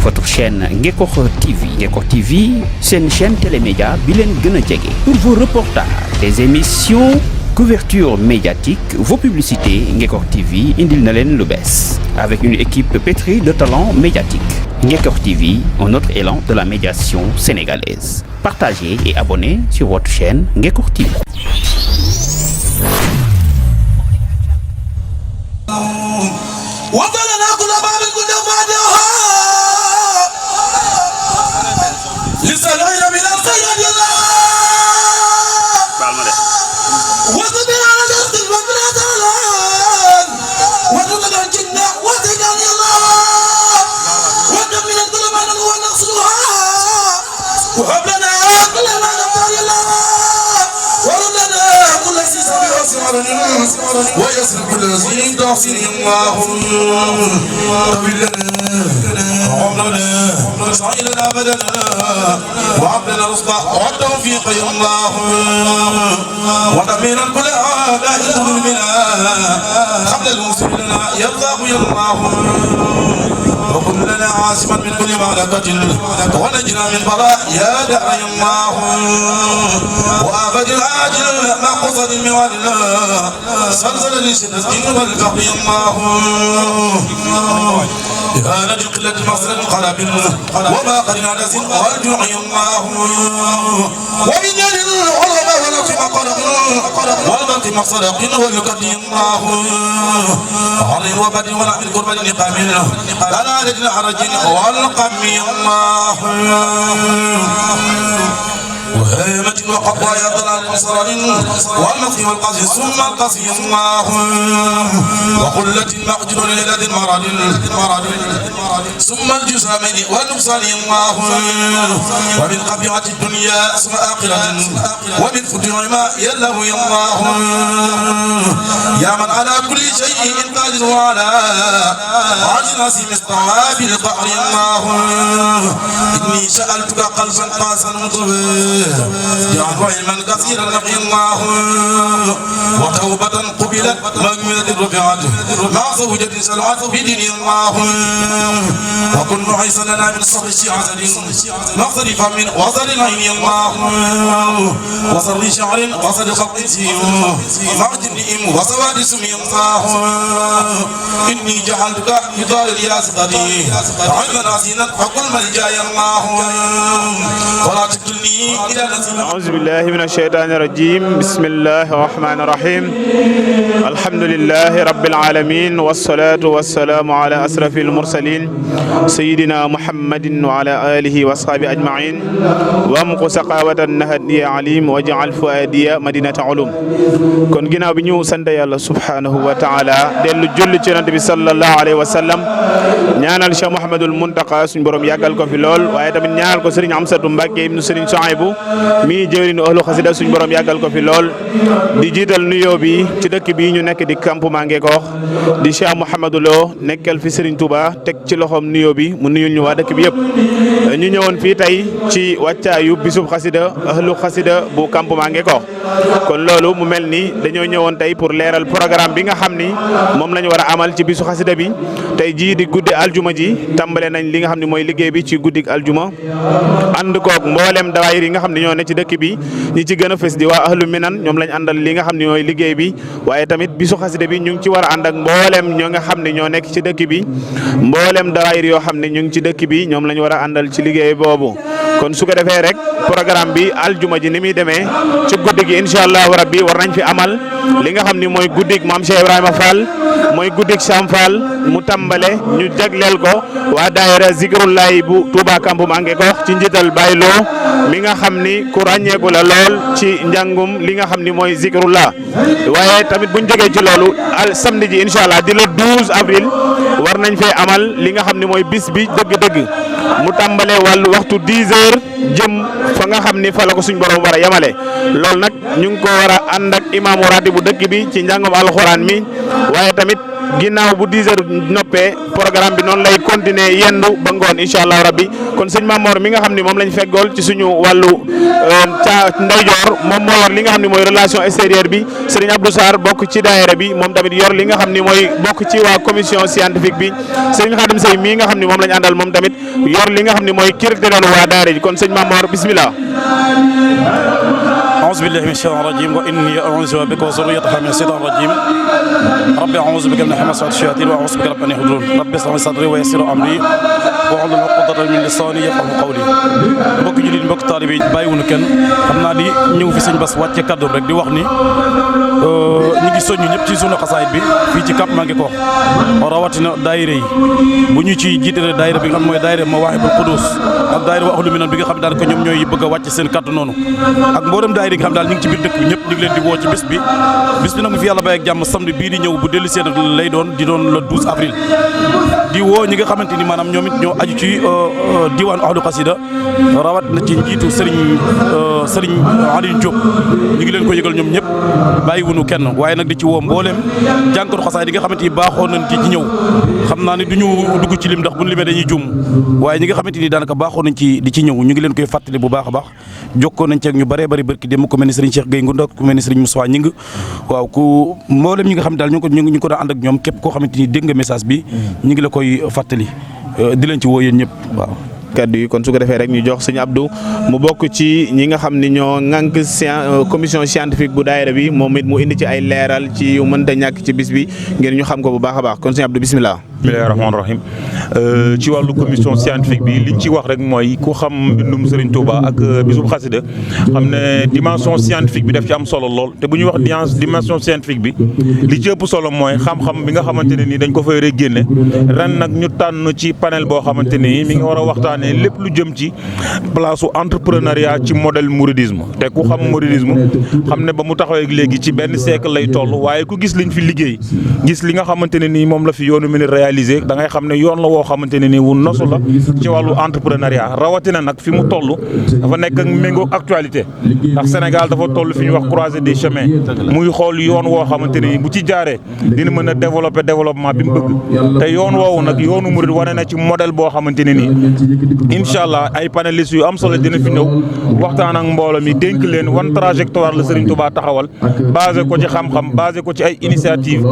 votre chaîne Ngekokh TV. Ngekokh TV, c'est une chaîne télémédia bilen gëna jege. Pour vos reportages, des émissions, couverture médiatique, vos publicités, Ngekokh TV indil na len lu bess. Avec une équipe pétrie de talents médiatiques. Ngekokh TV, un autre élan de la médiation sénégalaise. Partagez et abonnez sur votre chaîne Ngekokh TV. ويسر كل ذي تحسين الله طويل لنا عمرنا سعيدنا بدنا وعبدنا رزقا والتوفيق يا الله ودمينا كل اعداء ظلمنا قبل المسلمين يرضاه يا الله وكن لنا عاصما من كل معركة ونجنا من بلاء يا داعي الله وآفة العاجل ما قصد من والله زلزل لشدة والقهر الله إهانة قلة مصر القلب وما قد نعجز والجوع الله ومن يد العلماء ونفي مقرب والبرق مصدق والكد الله عر وبد ونعم القرب لنقام لنا لجل حرج والقم الله وهامة وقضايا ضلال مصرر والنصي والقصي ثم القصي الله وقلة مقدر لذات المرض ثم الجسامين والنقصان الله ومن قبيعة الدنيا ثم آخرة ومن فجر ما يله الله يا من على كل شيء قادر على عرش نسيم استوى بالقهر الله إني سألتك قلبا قاسا مطبئا جعل علما كثيرا نقي الله وتوبة قبلت مغفرة رفعت مع زوجة سلعت بدين الله وكن عيسى لنا من صف الشعر مصرفا من وصل العين الله وصل شعر وصل خلق مع جنئم وسواد سمي الله إني جعلتك بدار رياستي علما عزينا فكل ملجا الله ولا تكلني أعوذ بالله من الشيطان الرجيم بسم الله الرحمن الرحيم الحمد لله رب العالمين والصلاة والسلام على أشرف المرسلين سيدنا محمد وعلى آله وصحبه أجمعين وامق سقاوة النهدي عليم وجعل فؤادي مدينة علوم كون غيناو بي نيو سانت يالله سبحانه وتعالى دلو جولي ci Yonent bi sallallahu alayhi wa sallam ñaanal Cheikh Mouhamadoul Mountakha suñu borom yàggal ko fi lool waaye tamit ñaanal ko Serigne Amsatou Mbacké ibnu Serigne Souhaïbou mi jëwriñu ahlu xasida suñu borom yàggal ko fi lool di jiital nuyoo bi ci dëkk bi ñu nekk di campement Ngekokh di Cheikh Mouhamadou Lo nekkal fi Serigne Touba teg ci loxoom nuyoo bi mu nuyul ñu waa dëkk bi yëpp ñu ñëwoon fii tey ci wàccaayu bisub xasida ahlu xasida bu campement Ngekokh kon loolu mu mel ni dañoo ñëwoon tey pour leeral programme bi nga xam ni moom la ñu war a amal ci bisu xasida bi tey jii di guddi aljuma ji tàmbale nañ li nga xam ne mooy liggéey bi ci guddi aljuma ànd koog mboolem dawaayir yi nga xam ne ñoo ne ci dëkk bi ñi ci gën a fës di waa ahlu minan ñoom lañ àndal li nga xam ne mooy liggéey bi waaye tamit bisu xasida bi ñu ngi ci war a ànd ak mboolem ñoo nga xam ne ñoo nekk ci dëkk bi mboolem dawaayir yoo xam ne ñu ngi ci dëkk bi ñoom lañ war a àndal ci liggéey boobu kon su ko defee rek programme bi aljuma ji ni muy demee ci guddi gi incha allahu rabbi war nañ fi amal li nga xam ni mooy guddig maam Cheikh Ibrahima Fall mooy guddig Sam Fall mu tàmbale ñu jagleel ko waa daayira Zikrullahi bu Touba campement Ngekokh ci njiital Baylo mi nga xam ni ku ràññeeku la lool ci njàngum li nga xam ni mooy Zikrullah waaye tamit buñ jógee ci loolu al samedi ji incha allah di le 12 avril war nañ fee amal li nga xam ni mooy bis bi dëgg-dëgg mu tàmbale wàllu waxtu 10 heures jëm fa nga xam ni fa la ko suñ borom war a yemale loolu nag ñu ngi ko war a ànd ak imaamu raati bu dëkk bi ci njàngum alxuraan mi waaye tamit ginnaaw bu 10 heures noppee programme bi noonu lay continuer yendu ba ngoon incha allah rabbi kon sëñ Mamor mi nga xam ni moom lañ feggool ci suñu wàllu ca ndeyjoor moom moo yor li nga xam ni mooy relation extérieure bi Serigne Abdou Sarr bokk ci daayira bi moom tamit yor li nga xam ni mooy bokk ci waa commission scientifique bi Serigne Khadim Sey mii nga xam ni moom lañ àndal moom tamit yor li nga xam ni mooy culturel waa daayira ji kon sëñ Mamor bismillah. أعوذ بالله من الشيطان الرجيم وإني أعوذ بك وذريتها من الشيطان الرجيم ربي أعوذ بك من همزات الشياطين وأعوذ بك رب أن يحضرون ربي اشرح لي صدري ويسر أمري واحلل عقدة من لساني يفقهوا قولي mbokk jullit mbokk taalibe yi bàyyiwuñu kenn xam naa di ñëw fi sëñ Bass wàcce kàddu rek di wax ni ñu ngi soññu ñëpp ci sunu xasaayit bi fii ci Cap Mangué-Kor rawatina daayira yi bu ñu ci jiitale daayira bi nga xam mooy daayira Mawaahibul Quddus ak daayira wa ahlu minan bi nga xam daal ko ñoom ñooy bëgg a wàcc seen kàddu noonu ak mboolem daayira nga xam daal ñu ngi ci biir dëkk bi ñëpp ñu ngi leen di woo ci bis bi nag mu fi yàlla bàyyi ak jàmm samedi bii di ñëw bu dellu seen lay doon di doon le 12 avril di woo ñi nga xamante ni maanaam ñoom it ñoo aju ci diwaanu ahlu xasida rawat na ci njiitu Serigne Aliou Diop ñu ngi leen ko yëgal ñoom ñëpp bàyyiwunu kenn waaye nag di ci woo mbooleem jànkatu xasaay yi nga xamante ni baaxoo nañ ci ñëw xam naa ni du ñu dugg ci lim ndax bu ñu limee dañuy juum waaye ñi nga xamante ni daanaka baaxoo nañ ci di ci ñëw ñu ngi leen koy fàttali bu baax a baax jokkoo nañ ci ak ñu bëree bëri barki dem ku mel ni Serigne Cheikh Gueye Ngounda ku mel ni Serigne Moussa Ñing waaw ku mboolem ñi nga xam daal ñu ko daan ànd ak ñoom képp koo xamante ni dégg nga message bi ñu ngi la koy fàttali di leen ci woo yéen ñëpp waaw. kaddu yi kon su ko defee rek ñu jox sëñ Abdou mu bokk ci ñi nga xam ni ñoo ŋànk commission scientifique bu daayira bi moom it mu indi ci ay leeral ci yu mënta ñàkk ci bis bi ngir ñu xam ko bu baax a baax kon sëñ Abdou bismillah. bismillaahi rahmaani rahiim ci wàllu commission scientifique bi liñ ci wax rek mooy ku xam mbindum Serigne Touba ak bisub xasida xam ne dimension scientifique bi daf ci am solo lool te bu ñuy wax dimension scientifique bi li ci ëpp solo mooy xam-xam bi nga xamante ne ni dañ ko fay rek génne ren nag ñu tànn ci panel boo xamante ni mi ngi war a waxtaanee lépp lu jëm ci place u entrepreneuriat ci modèle mouridisme te ku xam mouridisme xam ne ba mu taxawee léegi ci benn siècle lay toll waaye ku gis liñ fi liggéey gis li nga xamante ne nii moom la fi yoonu mën a réaliser da ngay xam ne yoon la woo xamante ne nii wu nosu la ci wàllu entrepreneuriat rawatina nag fi mu toll dafa nekk ak méngoo actualité ndax Sénégal dafa toll fi ñuy wax croisée des chemins muy xool yoon woo xamante ne nii bu ci jaaree dina mën a développer développement bi mu bëgg te yoon woowu nag yoonu murid wane na ci modèle boo xamante ne nii incha allah ay panélistes yu am solo dina fi ñëw waxtaan ak mbooloo mi dénk leen wan trajectoire la Serigne Touba taxawal basé ko ci xam-xam basé ko ci ay initiative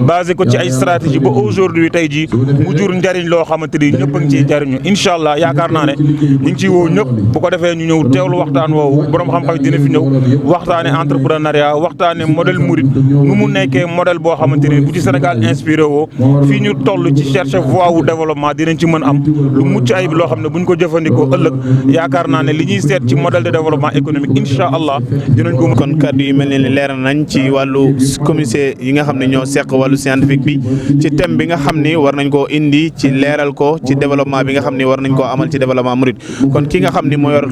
basé ko ci ay stratégie ba aujourd'hui tey jii mu jur njariñ loo xamante ni ñëpp a ngi ciy jariñu incha allah yaakaar naa ne ñu ngi ciy woo ñëpp bu ko defee ñu ñëw teewlu waxtaan woowu borom xam-xam dina fi ñëw waxtaane entrepreneuriat waxtaane modèle mouride nu mu nekkee modèle boo xamante ni bu ci Sénégal inspiré woo fii ñu toll ci chercher voie wu développement dinañ ci mën am lu mucc ayib loo xam ne buñ ko jëfandikoo ëllëg yaakaar naa ne li ñuy seet ci modèle de développement économique incha allah dinañ ko. kon kaddu yi mel ne leer nañ ci wàllu comité yi nga xam ne ñoo seq wàllu scientifique bi ci thème bi nga xam ni war nañ koo indi ci leeral ko ci développement bi nga xam ni war nañ koo amal ci développement murid kon ki nga xam ni moo yor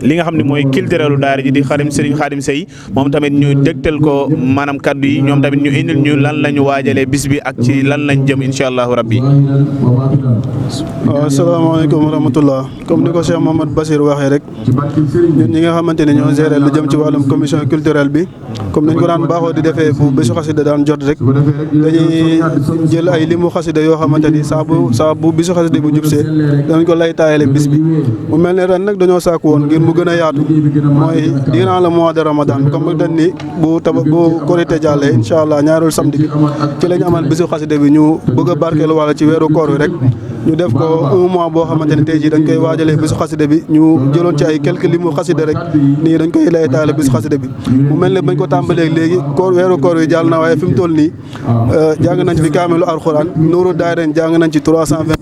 li nga xam ni mooy culturelu daara ji di Serigne Khadim Sey moom tamit ñu dégtal ko maanaam kaddu yi ñoom tamit ñu indil ñu lan la ñu waajalee bis bi ak ci lan lañ jëm incha allahu rabbi. waaw asalaamaaleykum wa rahmatullah comme ni ko Cheikh Mouhamed Bassir waxee rek ñun ñi nga xamante ne ñoo gérer lu jëm ci wàllum commission culturelle bi comme nañ ko daan baaxoo di defee bu bésu xasida daan jot rek dañuy jël ay limu xasida yoo xamante ni saa bu bésu xasida bu jubsee danañ ko lay taayale bis bi mu mel ne ren nag dañoo sàkku woon ngir mu gën a yaatu mooy durant le mois de Ramadan comme dañ ni bu korité jàllee incha allah ñaareelu samedi bi ci lañ amal bésu xasida bi ñu bëgg a barkeelu wala ci weeru koor wi rek ñu def ko un mois boo xamante ne tey jii dañ koy waajalee bisu xasida bi ñu jëloon ci ay quelques limu xasida rek nii dañ koy lay taale bisu xasida bi mu mel ne bañ ko tàmbalee léegi weeru koor wi jàll na waaye fi mu toll nii jàng nañ fi kaamilu alxuraan nuuru daayren jàng nañ ci 320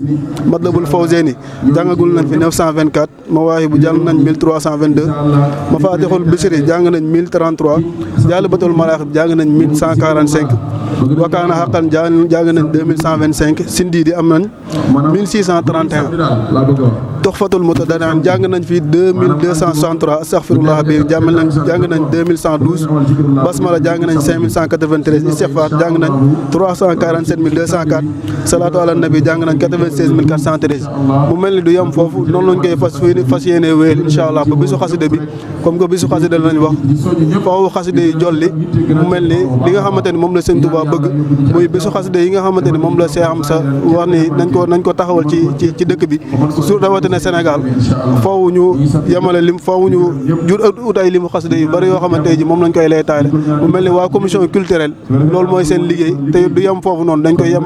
matlabul fawzeyni jàngagul nañ fi 924 mawaahibu jàng nañ 1322 mafatixul bisri jàng nañ 1033 jaalibatul maraaxib jàng nañ 1145 wakaana xaqan jàng nañ 2125 sindiidi am nañ 1631 Tuhfatul Mutadari'in jàng nañ fi 2263 astaghfirullah bi jàng nañ 2112 basmala jàng nañ 5193 istighfar jàng nañ 347204 salatu ala nabi jàng nañ 96413 mu mel ni du yem foofu noonu lañ koy fas yéene wéyal incha allah ba bisu xasida bi comme que bisu xasida lañ wax faaw xasida yi jolli mu mel ni li nga xamante ni moom la Sëñ Tuubaa bëgg muy bisu xasida yi nga xamante ni moom la Cheikh Amsa wax ni nañ ko taxawal ci dëkk bi surtout rawatina Sénégal faaw ñu yemale lim faaw ñu ut ay limu xasida yu bari yoo xamante ji moom lañ koy lay taale mu mel ni waa commission culturelle loolu mooy seen liggéey te du yem foofu noonu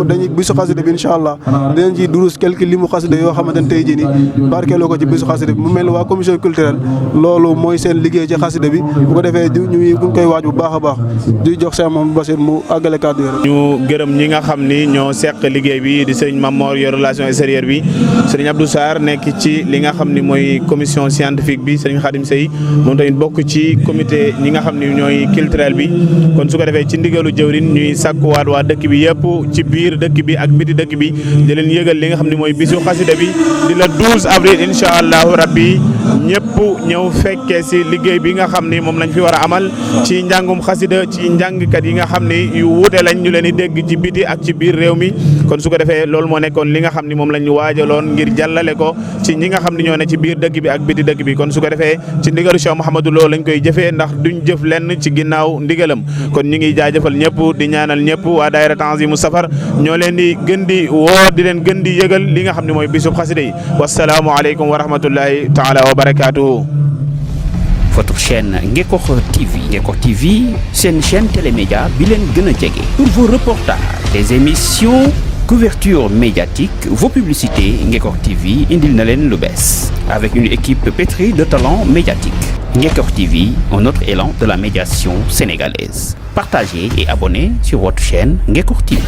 dañuy bisu xasida bi incha allah dinañ ci durus quelques limu xasida yoo xamante ne tey jii nii barkeeloo ko ci bisu xasida bi mu mel ni waa commission culturelle loolu mooy seen liggéey ci xasida bi bu ko defee ñu koy waaj bu baax a baax di jox Cheikh Mamadou Bassir mu àggale kàddu yi. ñu gërëm ñi nga xam ni ñoo seq liggéey bi di sëriñ Mamor yor relation extérieure bi sëriñ Abdou Sarr nekk ci li nga xam ni mooy commission scientifique bi sëriñ Khadim Sey moom tamit bokk ci comité ñi nga xam ni ñooy culturel bi kon su ko defee ci ndigalu jëwrin ñuy sàkkuwaat waa dëkk bi yëpp ci biir dëkk bi ak biti dëkk bi di leen yëgal li nga xam ni mooy bisu xasida bi di la 12 avril incha allahu rabbi ñëpp ñëw fekkee si liggéey bi nga xam ni moom lañ fi war a amal ci njàngum xasida ci njàngkat yi nga xam ni yu wuute lañ ñu leen di dégg ci biti ak ci biir réew mi kon su ko defee loolu moo nekkoon li nga xam ni moom lañ waajaloon ngir jàllale ko ci ñi nga xam ni ñoo ne ci biir dëkk bi ak biti dëkk bi kon su ko defee ci ndigalu Cheikh Mouhamadou Lo lañ koy jëfee ndax duñ jëf lenn ci ginnaaw ndigalam kon ñu ngi jaajëfal ñëpp di ñaanal ñëpp waa daayira Tanzimu Safar ñoo leen di gën di woo di leen gën di yëgal li nga xam ne mooy bisub xasida yi wasalaamu aleykum wa rahmatullahi taala wa barakatuhu. Votre chaîne Ngekokh TV. Ngekokh TV, c'est une chaîne télémédia bilen gëna jege. Pour vos reportages, des émissions, couverture médiatique, vos publicités, Ngekokh TV indil na leen lu bees. Avec une équipe pétrie de talents médiatiques. Ngekokh TV, un autre élan de la médiation sénégalaise. Partagez et abonnez sur votre chaîne Ngekokh TV.